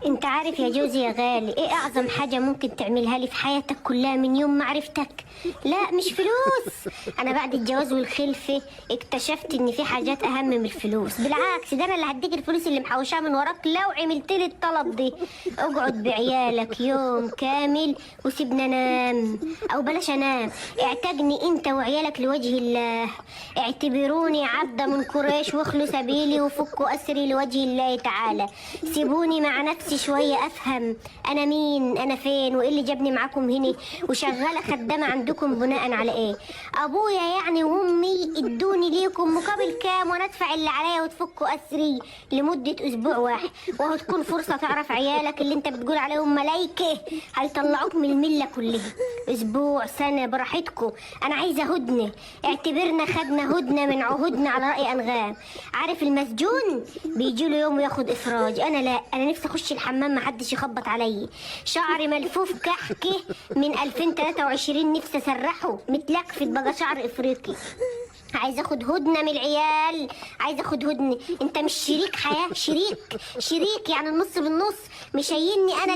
انت عارف يا جوزي يا غالي ايه اعظم حاجة ممكن تعملها لي في حياتك كلها من يوم ما عرفتك؟ لا مش فلوس. انا بعد الجواز والخلفة اكتشفت ان في حاجات اهم من الفلوس. بالعكس، ده انا اللي هديك الفلوس اللي محوشاها من وراك لو عملت لي الطلب دي. اقعد بعيالك يوم كامل وسيبنا انام، او بلاش انام. اعتقني انت وعيالك لوجه الله، اعتبروني عبدة من قريش واخلوا سبيلي وفكوا اسري لوجه الله تعالى. سيبوني مع نفسي شوية افهم انا مين، انا فين، وايه اللي جابني معاكم هنا، وشغالة خدامة عندكم بناء على ايه؟ ابويا يعني وامي ادوني ليكم مقابل كام وانا ادفع اللي عليا وتفكوا اسري لمدة اسبوع واحد، وهو تكون فرصة تعرف عيالك اللي انت بتقول عليهم ملايكة هيطلعوك من الملة كلها. اسبوع، سنة، براحتكم. انا عايزة هدنة. اعتبرنا خدنا هدنة من عهودنا على رأي انغام. عارف المسجون بيجي له يوم وياخد افراج، انا لا، انا نفسي اخش الحمام محدش يخبط عليا. شعري ملفوف كحكه من 2023، نفسي اسرحه متلكفت بقى شعر افريقي. عايز اخد هدنة من العيال، عايز اخد هدنة. انت مش شريك حياة، شريك شريك يعني النص بالنص. مش هيني انا